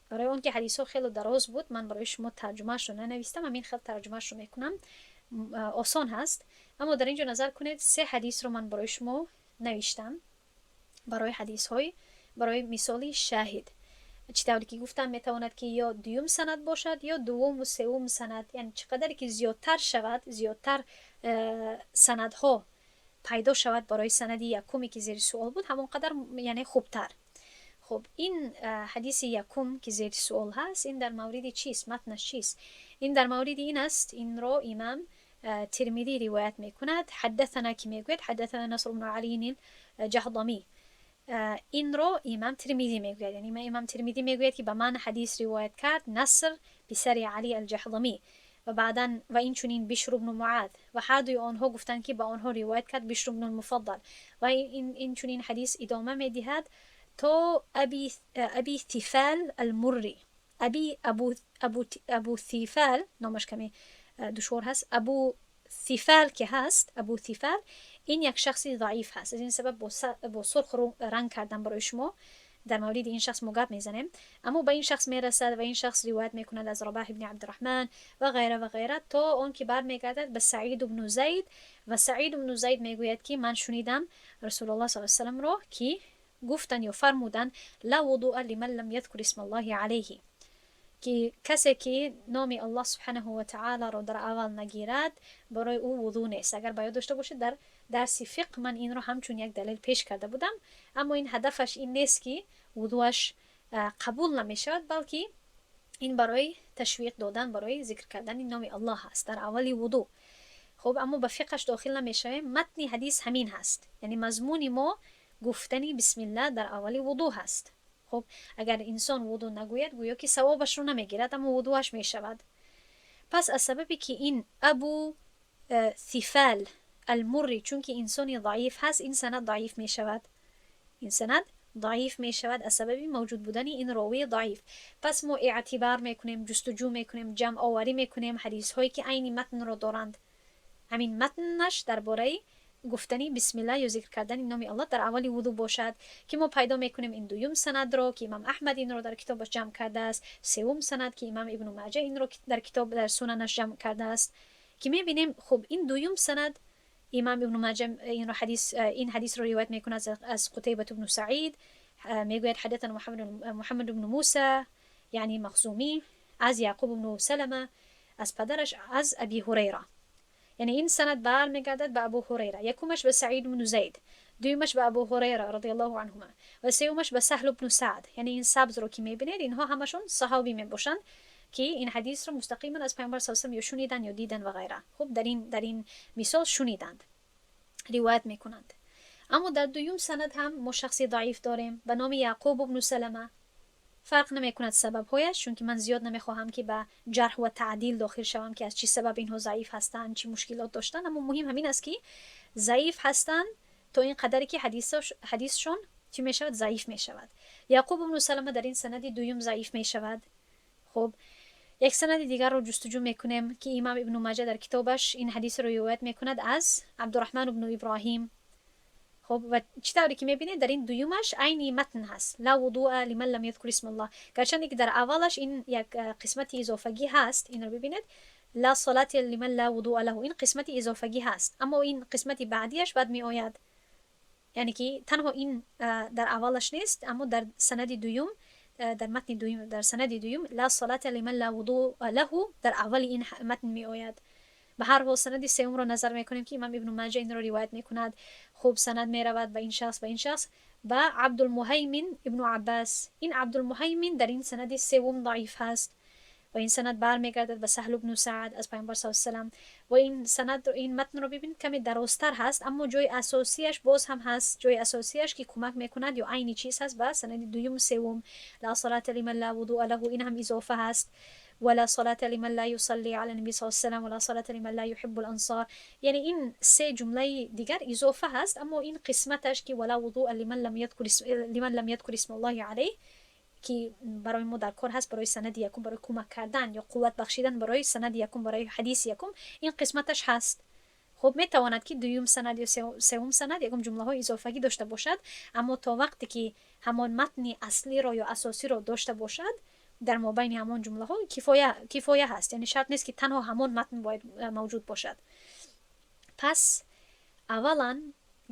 Барои он ки ҳадисҳо хеле дароз буд, ман барои шумо тарҷумаашро нанавистам, ҳамин хел тарҷумаашро мекунам, осон ҳаст. Аммо дар ин ҷо назар кунед, се ҳадисро ман барои шумо навиштам барои ҳадисҳои, барои мисоли شاهد. Чӣ тавре ки гуфтам, метавонад, ки ё дуюм санад бошад, ё дуввуму севум санад, яъне чӣ қадаре ки зиёдтар шавад, зиёдтар санадҳо пайдо шавад барои санади якуме, ки зери суол буд, ҳамон қадар яъне хубтар. Хуб, ин ҳадиси якум, ки зери суол ҳаст, ин дар мавриди чист? Матнаш чист? Ин дар мавриди ин аст, инро имам Тирмидӣ ривоят мекунад. حدثنا ки мегӯяд: حدثنا نصر بن علي الجهضمي. Инро имам Тирмидӣ мегӯяд, яъне имам Тирмидӣ мегӯяд, ки ба ман ҳадис ривоят кард Наср писари Алӣ Алҷаҳдамӣ ва баъдан ва инчунин Бишру бну Муад, ва ҳардуи онҳо гуфтанд, ки ба онҳо ривоят кард Бишру бну Муфаддал, ва инчунин ҳадис идома медиҳад то Аби Тифал Алмуррӣ. Аби Абу Тифал номаш каме душвор ҳаст. Абу Тифал ки ҳаст, Абу Тифал ин як шахси заиф ҳаст. Аз ин сабаб бо сурх ранг кардам барои шумо. Дар мавриди ин шахс мо гап мезанем. Аммо ба ин шахс мерасад ва ин шахс ривоят мекунад аз Рабаҳ ибни Абдураҳман ва ғайра ва ғайра, то он ки бармегардад ба Саид бну Зайд. Ва Саид бну Зайд мегӯяд, ки ман шунидам Расулуллоҳ صلى الله عليه وسلم ро, ки гуфтанд ё фармуданд: لا وضوء لمن لم يذكر اسم الله عليه. Ки касе ки номи Аллоҳ субҳанаҳу ва таолоро дар аввал нагирад, барои ӯ вузӯ нест. Агар ба ёд дошта бошед, дар дарси фиқҳ ман инро ҳамчун як далел пеш карда будам, аммо ин ҳадафаш ин нест, ки вузӯаш қабул намешавад, балки ин барои ташвиқ додан барои зикр кардани номи Аллоҳ ҳаст дар аввали вудӯ. Хуб, аммо ба фиқҳаш дохил намешавем. Матни ҳадис ҳамин ҳаст, яъне мазмуни мо гуфтани бисмиллаҳ дар аввали вудӯ ҳаст. Хуб, агар инсон вудӯ нагӯяд, гӯё ки савобашро намегирад, аммо вудӯаш мешавад. Пас аз сабабе ки ин Абу Сифал Алмурри чунки инсони заиф ҳаст, ин санад заиф мешавад. Ин санад заиф мешавад аз сабаби мавҷуд будани ин ровии заиф. Пас мо эътибар мекунем, ҷустуҷӯ мекунем, ҷамъоварӣ мекунем ҳадисҳое, ки айни матнро доранд, ҳамин матнаш дар бораи гуфтани бисмилла ё зикр кардани номи Аллоҳ дар аввали вудӯ бошад, ки мо пайдо мекунем ин дуюм санадро, ки имам Аҳмад инро дар китобаш ҷамъ кардааст, севум санад, ки имам Ибну Маҷа инро дар китоб, дар сунанаш ҷамъ кардааст, ки мебинем. Хуб, ин дуюм санад, имам Ибну Маҷа инро ҳадис, ин ҳадисро ривоят мекунад аз Қутайбат ибну Саид. Мегӯяд: ҳадатана Муҳаммад ибну Муса, яъни Махзумӣ, аз Яъқуб ибну Салама, аз падараш, аз Аби Ҳурайра. Яъне ин санад бармегардад ба Абу Ҳурайра. Якумаш ба Саид ибну Зайд, дуюмаш ба Абу Ҳурайра радиаллоҳу анҳума ва сеюмаш ба Саҳл ибну Саъд. Яъне ин сабзро ки мебинед, инҳо ҳамашон саҳобӣ мебошанд, ки ин ҳадисро мустақиман аз Пайғамбар с ё шуниданд, ё диданд ва ғайра. Хуб, дар ин мисол шуниданд, ривоят мекунанд. Аммо дар дуюм санад ҳам мо шахси заиф дорем ба номи Яъқуб ибну Салама. Фарқ намекунад сабабҳояш, чунки ман зиёд намехоҳам, ки ба ҷарҳ ва таъдил дохил шавам, ки аз чӣ сабаб инҳо заиф ҳастанд, чӣ мушкилот доштанд. Аммо муҳим ҳамин аст, ки заиф ҳастанд то ин қадаре, ки ҳадисшон чӣ мешавад? Заиф мешавад. Яъқуб ибну Салама дар ин санади дуюм заиф мешавад. Хуб, як санади дигарро ҷустуҷӯ мекунем, ки имам Ибну Маҷа дар китобаш ин ҳадисро ривоят мекунад аз Абдураҳман ибну Иброҳим. Хуб, ва чӣ тавре ки мебинед, дар ин дуюмаш айни матн ҳаст: ла вудуа лиман лам ядкур исмаллоҳ. Гарчанде ки дар аввалаш ин як қисмати изофагӣ ҳаст, инро бибинед: ла салата лиман ла вудуа лаҳу. Ин қисмати изофагӣ ҳаст, аммо ин қисмати баъдиаш баъд меояд, яъне ки танҳо ин дар аввалаш нест, аммо дар санади дуюм, дар матни дуюм, дар санади дуюм ла салата лиман ла вудуа лаҳу дар аввали ин матн меояд. Ба ҳар ҳол, санади сеюмро назар мекунем, ки имам Ибну Маҷа инро ривоят мекунад. Хуб, санад меравад ба ин шахс, ба ин шахс, ба Абдулмуҳаймин ибну Аббас. Ин Абдулмуҳаймин дар ин санади севум заиф ҳаст ва ин санад бармегардад ба Саҳл ибну Саъд аз Пайғамбар с салам. Ва ин санад, ин матнро бибинед, каме дарозтар ҳаст, аммо ҷои асосияш боз ҳам ҳаст, ҷои асосияш, ки кӯмак мекунад ё айни чиз ҳаст ба санади дуюму севум: ла салата лиман ла вудуа лаҳу, ин ҳам изофа ҳаст, ولا صلاة لمن لا يصلي على النبي صلى الله عليه وسلم، ولا صلاة لمن لا يحب الأنصار. یعنی این سه جمله دیگر اضافه هست، اما این قسمتش که ولا وضوء لمن لم يذكر اسم الله عليه، که برای ما در کار هست، برای سند یکم، برای کمک کردن یا قوت بخشیدن برای سند یکم، برای حدیث یکم، این قسمتش هست. خب، میتواند که دوم سند یا سوم سند یکم جمله های اضافگی داشته باشد، اما تا وقتی که همان متن اصلی را یا اساسی را داشته باشد، дар мобайни ҳамон ҷумлаҳо кифоя ҳаст. Яъне шарт нест, ки танҳо ҳамон матн бояд мавҷуд бошад. Пас аввалан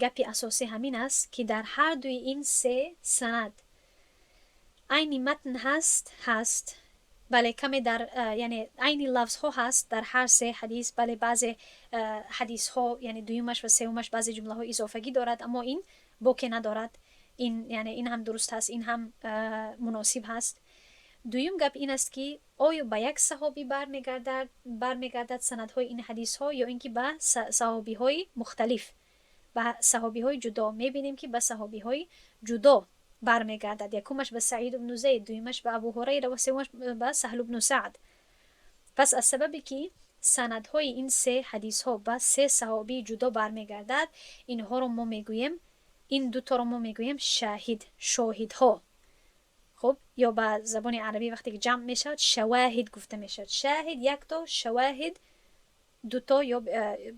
гапи асосӣ ҳамин аст, ки дар ҳар дуи ин се санад айни матн ҳаст. Ҳаст, бале, каме дар, яъне айни лафзҳо ҳаст дар ҳар се ҳадис. Бале, баъзе ҳадисҳо, яъне дуюмаш ва сеюмаш, баъзе ҷумлаҳо изофагӣ дорад, аммо ин боке надорад. Ин, яъне ин ҳам дуруст ҳаст, ин ҳам муносиб ҳаст. Дуюм гап ин аст, ки оё ба як саҳобӣ бармегардад санадҳои ин ҳадисҳо ё ин ки ба саҳобиҳои мухталиф, ба саҳобиҳои ҷудо. Мебинем, ки ба саҳобиҳои ҷудо бармегардад: якумаш ба Саид ибну Зайд, дуюмаш ба Абу Ҳурайра ва сеюмаш ба Саҳл ибну Саъд. Пас аз сабабе ки санадҳои ин се ҳадисҳо ба се саҳобии ҷудо бармегардад, инҳоро мо мегӯем, ин дуторо мо мегӯем шаҳид, шоҳидҳо. Хуб, ё ба забони арабӣ вақте ки ҷамъ мешавад, шавоҳид гуфта мешавад. Шаҳид якто, шавоҳид дуто ё,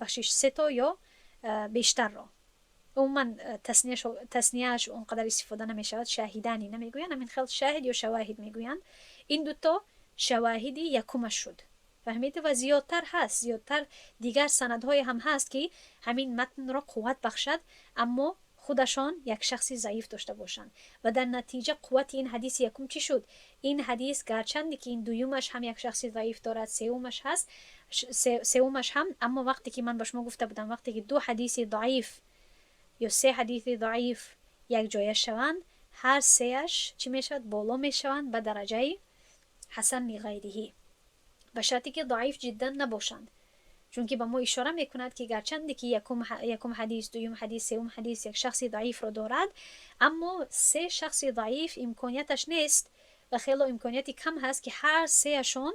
бахшиш, сето ё бештарро. Умуман таснияаш он қадар истифода намешавад, шаҳидани намегӯянд, ҳамин хел шаҳид ё шавоҳид мегӯянд. Ин дуто шавоҳиди якумаш шуд, фаҳмида? Ва зиёдтар ҳаст, зиёдтар дигар санадҳое ҳам ҳаст, ки ҳамин матнро қувват бахшад, аммо Худашон як шахси заиф дошта бошанд ва дар натиҷа қуввати ин ҳадиси якум чӣ шуд? Ин ҳадис, гарчанде ки ин дуюмаш ҳам як шахси заиф дорад, сеюмаш ҳаст, сеюмаш ҳам, аммо вақте ки ман ба шумо гуфта будам, вақте ки ду ҳадиси заиф ё се ҳадиси заиф якҷоя шаванд, ҳар сеяш чӣ мешавад? Боло мешаванд ба дараҷаи ҳасан лиғайриҳӣ, ба шарте ки заиф ҷиддан набошанд, чунки ба мо ишора мекунад, ки гарчанде ки якум ҳадис, дуюм ҳадис, сеюм ҳадис як шахси заифро дорад, аммо се шахси заиф имконияташ нест ва хело имконияти кам ҳаст, ки ҳар сеяшон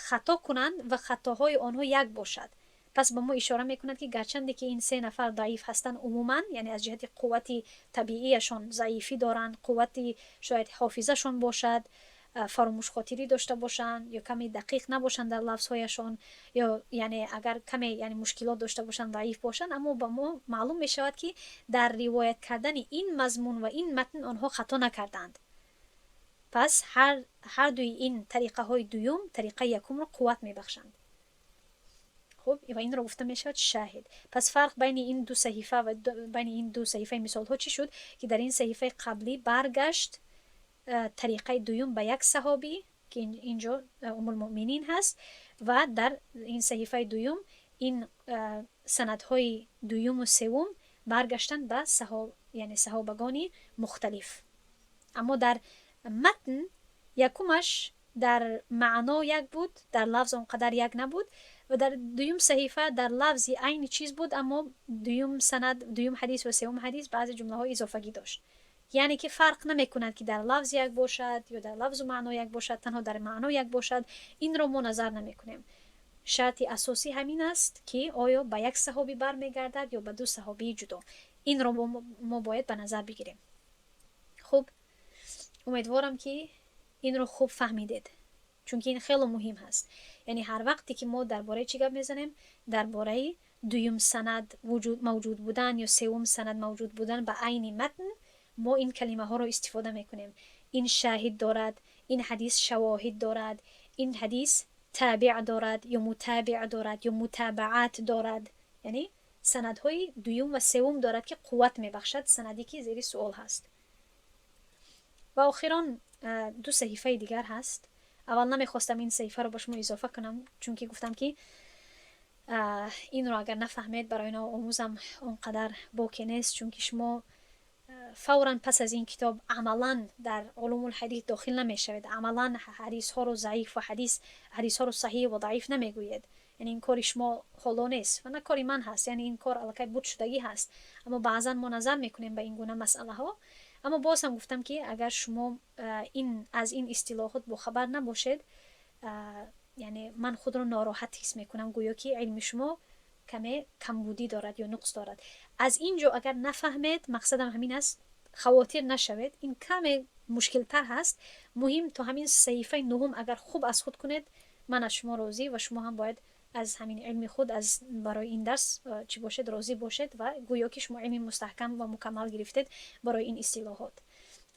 хато кунанд ва хатоҳои онҳо як бошад. Пас ба мо ишора мекунад, ки гарчанде ки ин се нафар заиф ҳастанд умуман, яъне аз ҷиҳати қуввати табиияшон заифӣ доранд, қуввати шояд ҳофизашон бошад, фаромӯшхотирӣ дошта бошанд ё каме дақиқ набошанд дар лафзҳояшон, ё яъне агар каме, яъне, мушкилот дошта бошанд, заиф бошанд, аммо ба мо маълум мешавад, ки дар ривоят кардани ин мазмун ва ин матн онҳо хато накарданд. Пас ҳар дуи ин тариқаҳои дуюм тариқаи якумро қувват мебахшанд. Хуб, ва инро гуфта мешавад шаҳид. Пас фарқ байни ин ду саҳифа ва байни ин ду саҳифаи мисолҳо чӣ шуд? Ки дар ин саҳифаи қаблӣ баргашт тариқаи дуюм ба як саҳобӣ, ки инҷо Умулмуъминин ҳаст, ва дар ин саҳифаи дуюм ин санадҳои дуюму севум баргаштанд ба яъне саҳобагони мухталиф, аммо дар матн якумаш дар маъно як буд, дар лафз он қадар як набуд, ва дар дуюм саҳифа дар лафзи айни чиз буд, аммо дуюм санад, дуюм ҳадис ва сеюм ҳадис баъзе ҷумлаҳои изофагӣ дошт. Яъне ки фарқ намекунад, ки дар лафз як бошад ё дар лафзу маъно як бошад, танҳо дар маъно як бошад, инро мо назар намекунем. Шарти асосӣ ҳамин аст, ки оё ба як саҳобӣ бармегардад ё ба ду саҳобии ҷудо. Инро мо бояд ба назар бигирем. Хуб, умедворам, ки инро хуб фаҳмидед, чунки ин хело муҳим ҳаст. Яъне ҳар вақте ки мо дар бораи чӣ гап мезанем? Дар бораи дуюм санад мавҷуд будан ё сеюм санад мавҷуд будан ба айни матн, мо ин калимаҳоро истифода мекунем: ин шаҳид дорад, ин ҳадис шавоҳид дорад, ин ҳадис табиъ дорад ё мутабиъ дорад ё мутабаат дорад, яъне санадҳои дуюм ва севум дорад, ки қувват мебахшад санаде, ки зери суол ҳаст. Ва охирон ду саҳифаи дигар ҳаст. Аввал намехостам ин саҳифаро ба шумо изофа кунам, чунки гуфтам, ки инро агар нафаҳмед, барои омӯзам он қадар боке нест, чунки шумо фавран пас аз ин китоб амалан дар улумулҳадис дохил намешавед, амалан ҳадисҳоро заиф ва ҳадисҳоро саҳиҳ ва заиф намегӯед. Яъне ин кори шумо ҳоло нест ва на кори ман ҳаст, яъне ин кор аллакай будшудагӣ ҳаст, аммо баъзан мо назар мекунем ба ин гуна масъалаҳо. Аммо боз ҳам гуфтам, ки агар шумо ин аз ин истилоҳот бохабар набошед, яъне ман худро нороҳат ҳис мекунам, гӯё ки илми шумо каме камбудӣ дорад ё нуқс дорад. Аз ин ҷо агар нафаҳмед, мақсадам ҳамин аст, хавотир нашавед, ин каме мушкилтар ҳаст. Муҳим, то ҳамин саҳифаи нуҳум агар хуб аз худ кунед, ман аз шумо розӣ ва шумо ҳам бояд аз ҳамин илми худ аз барои ин дарс чӣ бошед, розӣ бошед ва гӯё ки шумо илми мустаҳкам ва мукаммал гирифтед барои ин истилоҳот.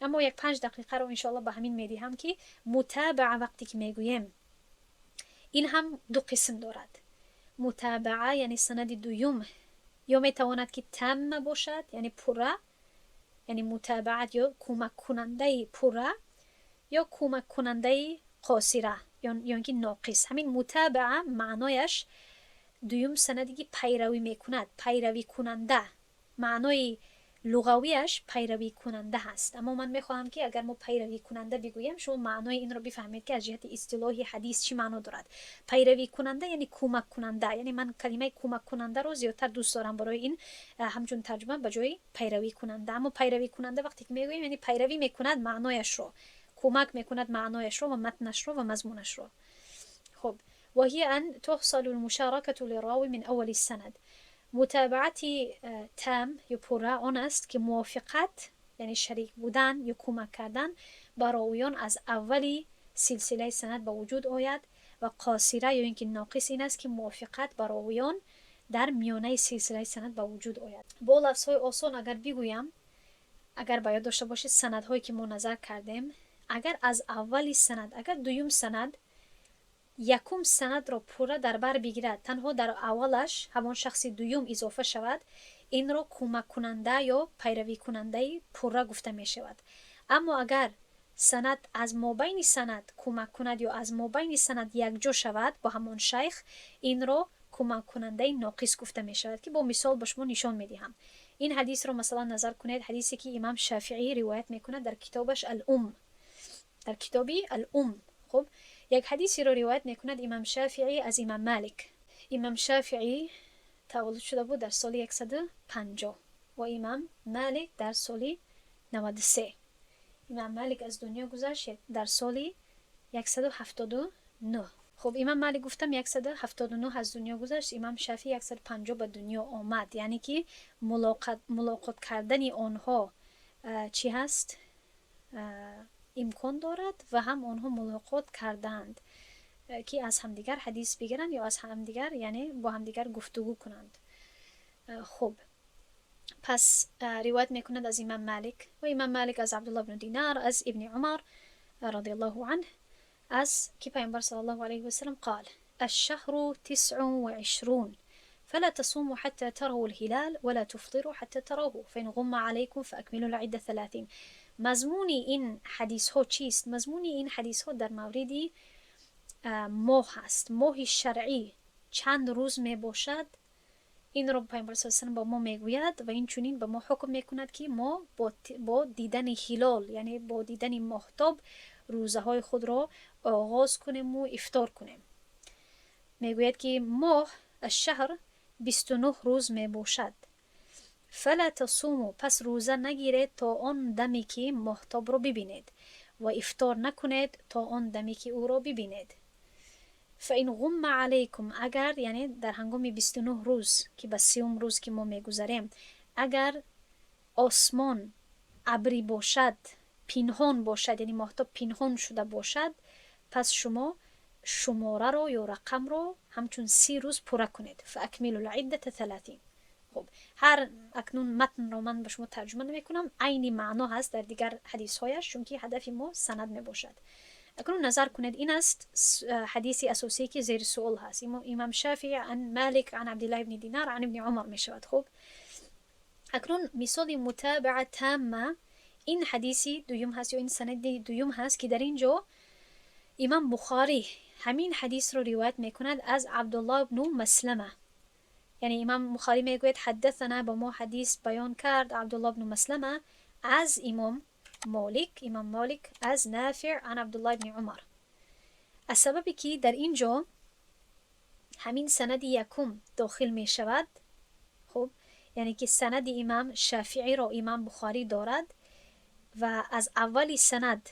Аммо як 5 дақиқаро иншоалло ба ҳамин медиҳам, ки мутабаа вақте ки мегӯем, ин ҳам ду қисм дорад. Мутабаа, яъне санади дуюм, ё метавонад, ки тамма бошад, яъне пурра, яъне мутабаат ё кӯмаккунандаи пурра, ё кӯмаккунандаи қосира ё ин ки ноқис. Ҳамин мутабаа маънояш дуюм санаде, ки пайравӣ мекунад, пайравикунанда, маънои луғавиаш пайравикунанда ҳаст. Аммо ман мехоҳам, ки агар мо пайравикунанда бигӯем, шумо маънои инро бифаҳмед, ки аз ҷиҳати истилоҳи ҳадис чӣ маъно дорад. Пайравикунанда яъне кӯмаккунанда, яъне ман калимаи кӯмаккунандаро зиёдтар дӯст дорам барои ин ҳамчун тарҷума ба ҷои пайравикунанда. Аммо пайравикунанда вақте ки мегӯем, яъне пайравӣ мекунад маънояшро, кӯмак мекунад маънояшро ва матнашро ва мазмунашро. Хуб, وهي أن تحصل المشاركة للراوي من أول السند. Мутабаати там ё пурра он аст, ки мувофиқат, яъне шарик будан ё кӯмак кардан ба ровиён аз аввали силсилаи санад ба вуҷуд ояд, ва қосира ё ин ки ноқис ин аст, ки мувофиқат ба ровиён дар миёнаи силсилаи санад ба вуҷуд ояд. Бо лафзҳои осон агар бигӯям, агар ба ёд дошта бошед, санадҳое ки мо назар кардем, агар аз аввали санад, агар дуюм санад якум санадро пурра дар бар бигирад, танҳо дар аввалаш ҳамон шахси дуюм изофа шавад, Инро кӯмаккунанда ё пайравикунандаи пурра гуфта мешавад. Аммо агар санад аз мобайни санад кӯмак кунад ё аз мобайни санад якҷо шавад бо ҳамон шайх, инро кӯмаккунандаи ноқис гуфта мешавад, ки бо мисол ба шумо нишон медиҳам. Ин ҳадисро, масалан, назар кунед, ҳадисе ки имам Шафиӣ ривоят мекунад дар китобаш Ал-Ум, дар китоби Ал-Ум. Хуб, як ҳадисеро ривоят мекунад имам Шафиӣ аз имам Малик. Имам Шафиӣ таваллуд шуда буд дар соли 150 ва имам Малик дар соли 93. Имам Малик аз дунё гузашт дар соли 179. Хуб, имам Малик, гуфтам, 179 аз дунё гузашт, имам Шафиӣ 150 ба дунё омад. Яъне ки мулоқот кардани онҳо чӣ ҳаст, имкон дорад ва ҳам онҳо мулоқот кардаанд, ки аз ҳамдигар ҳадис бигиранд ё аз ҳамдигар, яъне бо ҳамдигар гуфтугӯ кунанд. Хуб, пас ривоят мекунад аз имам Малик ва имам Малик аз Абдулло бну Динар, аз Ибни Умар رضي الله عنه, аз ки пайғамбар صلى الله عليه وسلم قال: الشهر 29، فلا تصوموا حتى تروا الهلال ولا تفطروا حتى تروه، فإن غم عليكم فأكملوا العدة 30. Мазмуни ин ҳадисҳо чист? Мазмуни ин ҳадисҳо дар мавриди моҳ аст. Моҳи шаръӣ чанд рӯз мебошад, инро пайғамбар с салам ба мо мегӯяд ва инчунин ба мо ҳукм мекунад, ки мо бо дидани ҳилол, яъне бо дидани моҳтоб, рӯзаҳои худро оғоз кунему ифтор кунем. Мегӯяд, ки моҳ, الشهر, 29 рӯз мебошад. فلا تصوموا, пас рӯза нагиред то он даме ки моҳтобро бибинед ва ифтор накунед то он даме ки ӯро бибинед. فإن غم عليكم, агар, яъне дар ҳангоми 29 рӯз, ки ба 30-ум рӯз ки мо мегузарем, агар осмон абрӣ бошад, пинҳон бошад, яъне моҳтоб пинҳон шуда бошад, пас шумо шумораро ё рақамро ҳамчун 30 рӯз пурра кунед. فأكملوا العدة 30. Хуб, ҳар акнун матнро ман ба шумо тарҷума намекунам, айни маъно ҳаст дар дигар ҳадисҳояш, чунки ҳадафи мо санад мебошад. Акнун назар кунед, ин аст ҳадиси асосие, ки зери суол ҳаст. Имам Шафии عن Малик عن Абдиллаҳ ибни Динар عن Ибни Умар мешавад. Хуб, акнун мисоли متابعة تامة ин ҳадиси дуюм ҳаст ё ин санади дуюм ҳаст, ки дар ин ҷо имам Бухорӣ ҳамин ҳадисро ривоят мекунад аз Абдуллоҳ бну Маслама. Яъне имам Бухорӣ мегӯяд: حدثنا, ба мо ҳадис баён кард Абдуллоҳ бну Маслама аз имом Молик, имом Молик аз Нафиъ عن Абдуллоҳ ибни Умар. Аз сабабе ки дар ин ҷо ҳамин санади якум дохил мешавад, хуб, яъне ки санади имам Шафииро имам Бухорӣ дорад ва аз аввали санад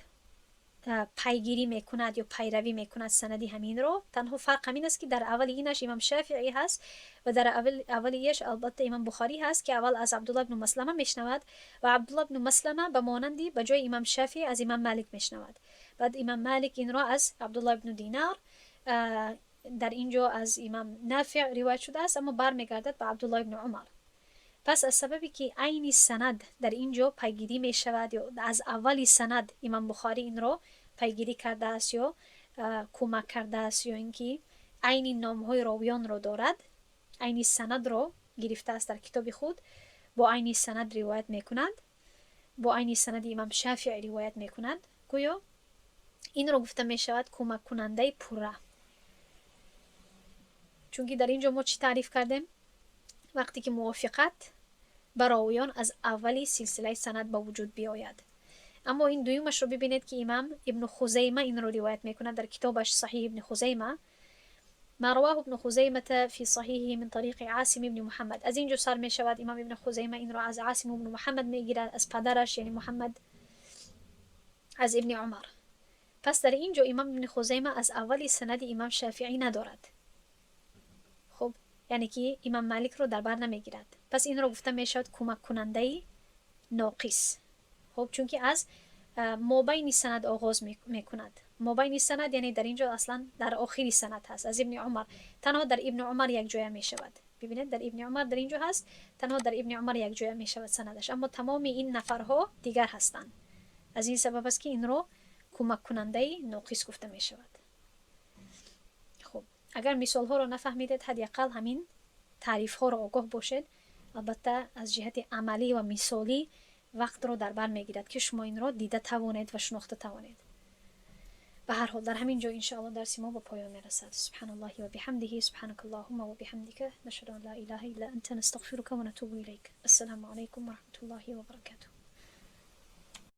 пайгирӣ мекунад ё пайравӣ мекунад санади ҳаминро. Танҳо фарқ ҳамин аст, ки дар аввали инаш имам Шафиӣ ҳаст ва дар аввали ияш албатта имам Бухорӣ ҳаст, ки аввал аз Абдулло бну Маслама мешнавад ва Абдулло бну Маслама ба монанди ба ҷои имам Шафиӣ аз имам Малик мешнавад. Баъд имам Малик инро аз Абдулло бну Динар, дар ин ҷо аз имам Нафиъ ривоят шудааст, аммо бармегардад ба Абдулло ибни Умар. Пас аз сабабе ки айни санад дар ин ҷо пайгирӣ мешавад ё аз аввали санад имам Бухорӣ инро пайгирӣ кардааст ё кӯмак кардааст, ё ин ки айни номҳои ровиёнро дорад, айни санадро гирифтааст, дар китоби худ бо айни санад ривоят мекунад, бо айни санади имам Шафиъ ривоят мекунад, гӯё инро гуфта мешавад кӯмаккунандаи пурра. Чунки дар ин ҷо мо чӣ таъриф кардем? Вақте ки мувофиқат ба ровиён аз аввали силсилаи санад ба вуҷуд биёяд. Аммо ин дуюмашро бибинед, ки имам Ибну Хузайма инро ривоят мекунад дар китобаш Саҳиҳ Ибни Хузайма: ما رواه ابن خزيمة في صحيحه من طريق عاصم بن محمد. Аз ин ҷо сар мешавад. Имам Ибни Хузайма инро аз Асим ибни Муҳаммад мегирад, аз падараш, яъне Муҳаммад, аз Ибни Умар. Пас дар ин ҷо имам Ибни Хузайма аз аввали санади имам Шафиӣ надорад. Хуб, яъне ки имам Маликро дар бар намегирад. Пас инро гуфта мешавад кӯмаккунандаи ноқис. Хуб, чунки аз мобайни санад оғоз мекунад. Мобайни санад, яъне дар ин ҷо аслан дар охири санад ҳаст, аз Ибни Умар. Танҳо дар Ибни Умар якҷоя мешавад. Бибинед, дар Ибни Умар дар ин ҷо ҳаст, танҳо дар Ибни Умар якҷоя мешавад санадаш, аммо тамоми ин нафарҳо дигар ҳастанд. Аз ин сабаб аст, ки инро кӯмаккунандаи ноқис гуфта мешавад. Хуб, агар мисолҳоро нафаҳмидед, ҳадди ақал ҳамин таърифҳоро огоҳ бошед. Албатта, аз ҷиҳати амалӣ ва мисолӣ вақтро дар бар мегирад, ки шумо инро дида тавонед ва шинохта тавонед. Ба ҳар ҳол, дар ҳамин ҷо, иншоалло, дарси мо ба поён мерасад. سبحان الله وبحمده، سبحانك اللهم وبحمدك، نشهد أن لا إله إلا أنت، نستغفرك ونتوب إليك. السلام عليكم ورحمة الله وبركاته.